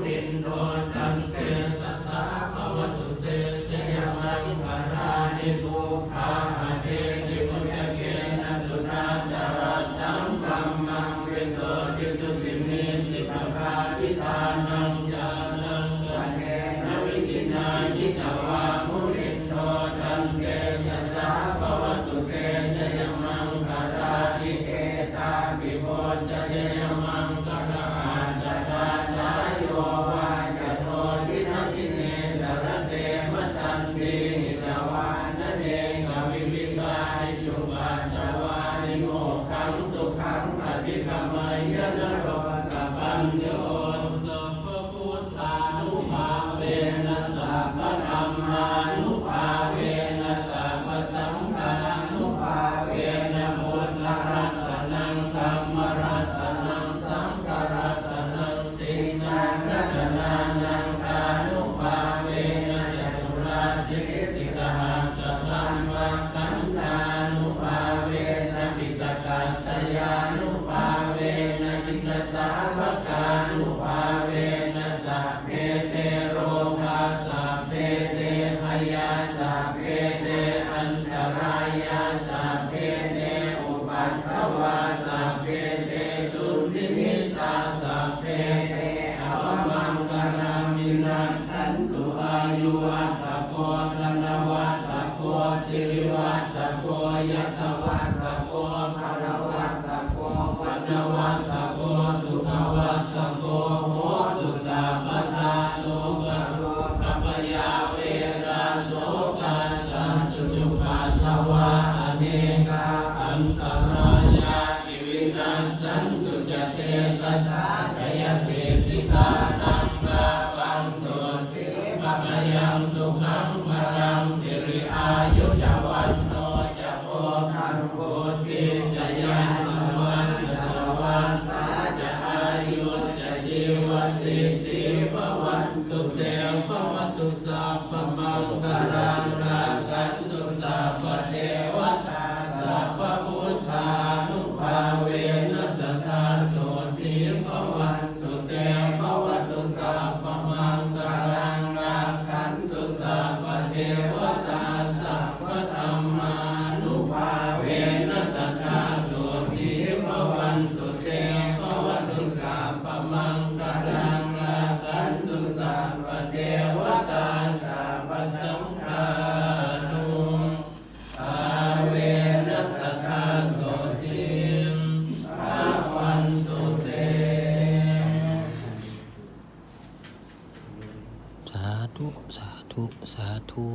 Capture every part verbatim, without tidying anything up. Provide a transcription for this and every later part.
Indo taṃ tejasā bhavatu te jayamaṅgalāni. Duggāhadiṭṭhibhujagena sudaṭṭhahatthaṃ brahmaṃ visuddhijutimiddhibakābhidhānaṃ ñāṇaṃ gadena vidhinā jitavā munindo taṃ tejasā bhavatu te jayamaṅgalāni. Etāpi buddhajayamaṅgalaaṭṭhagāthā yo vācano dinadine sarate matandī hitvānanekavividhāni cupaddavāni mokkhaṃ sukhaṃ adhigameyya naro sapañño. Sabbabuddhānubhāvena sabbadhammānubhāvena sabbasaṅghānubhāvena buddharatanaṃ dhammaratanaṃ saṅgharatanaṃ tiṇṇaṃ ratanānaṃ ānubhāvena caturāsītisahassadhammakkhandhānubhāvena piṭakattayānubhāvena jinasāvakānubhāvena sabbe te rogā sabbe te bhayā sabbe te antarāyā sabbe te upaddavā sabbe te dunnimittā sabbe te avamaṅgalā vinassantu. Āyuvaḍḍhako dhanavaḍḍhako sirivaḍḍhako yasavaḍḍhako balavaḍḍhako vaṇṇavaḍḍhako sukhavaḍḍhako hotu sabbadā. Dukkharogabhayā verā sokā sattu cupaddavā anekā antarāyāpi vinassantu ca tejasā. Jayasiddhi dhanaṃ lābhaṃ sotthi bhāgyaṃ sukhaṃ balaṃ siri āyu ca vaṇṇo ca bhogaṃ vuḍḍhī ca yasavā satavassā ca āyū ca jīvasiddhī bhavantu te. Bhavatu sabbamaṅgalaṃ rakkhantu sabbadevatā sabbabuddhānubhāvena sadā sotthī bhavantu te. Bhavatu sabbamaṅgalaṃ rakkhantu sabbadevatā sabbadhammānubhāvena sadā sotthī bhavantu te. Bhavatu sabbamaṅgalaṃ rakkhantu sabbadevatā sabbasaṅghānu bhāvena sadā sotthī bhavantu te. Sādhu, sādhu, sādhu.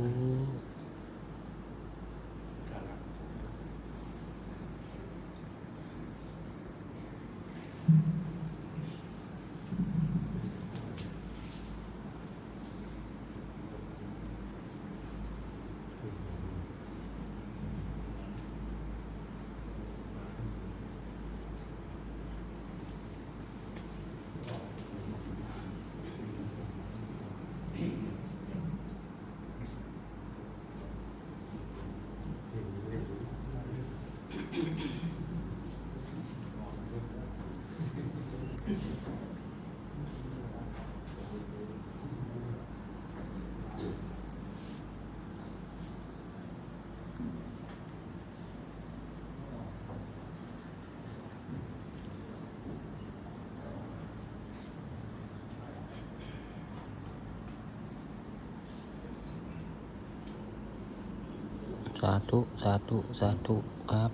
Sādhu, sādhu, sādhu ครับ